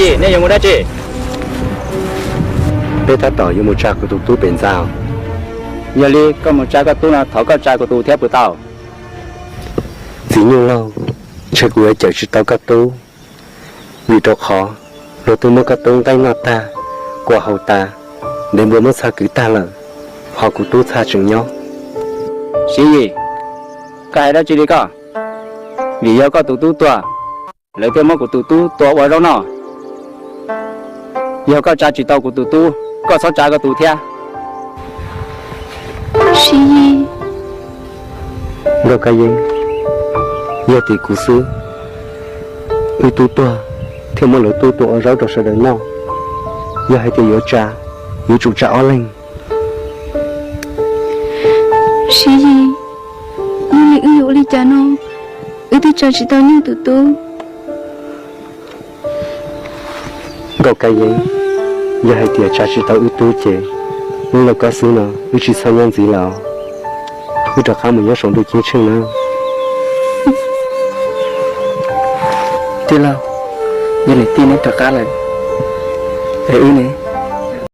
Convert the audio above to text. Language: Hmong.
Txiv, nej yuav mus dab tsi? Peb tab tom yuav mus tsa kuv tus tub pem ntxa. Yog li koj mus tsa koj tub no thov koj tsa kuv tus thiab puas tau? Txiv Nyuj Laug, ntshe kuv yuav cawm tsis tau koj tub, vim rau qhov luag twb muab koj tub nqaij noj tag, kua haus tas, ntev npua muab txha kwv tag lawm, ho kuv tub txhaj tseem nyob. Siv Yis, koj hais dab tsi li koj? Vim yog koj tus tub tuag, lawv thiaj muab kuv tus tub tua ua zaub noj. Yog koj tsa tsis tau kuv tus tub, koj txhob tsa koj tus thiab. Siv Yis. Nkauj Kab Yeeb, yog tim kuv xwb, wb tub tuag thiaj muab lawv tub tua ua zaub rau sawv daws noj. Yog hais tias yuav tsa, yuav tsum tsa ob leeg. Siv Yis, yog li wb yuav ua li cas no? Wb twb tsa tsis tau Nyuj tus tub. Nkauj Kab Yeeb, yog hais tias tsa tsis tau wb tub ces wb lauj kaub xwb no wb tsis txhob nyob ntxiv lawm, wb rov qab mus nyob saum ntuj ceeb tsheej na. Tij laug, yog niam tij neb rov qab lawm, es wb ne?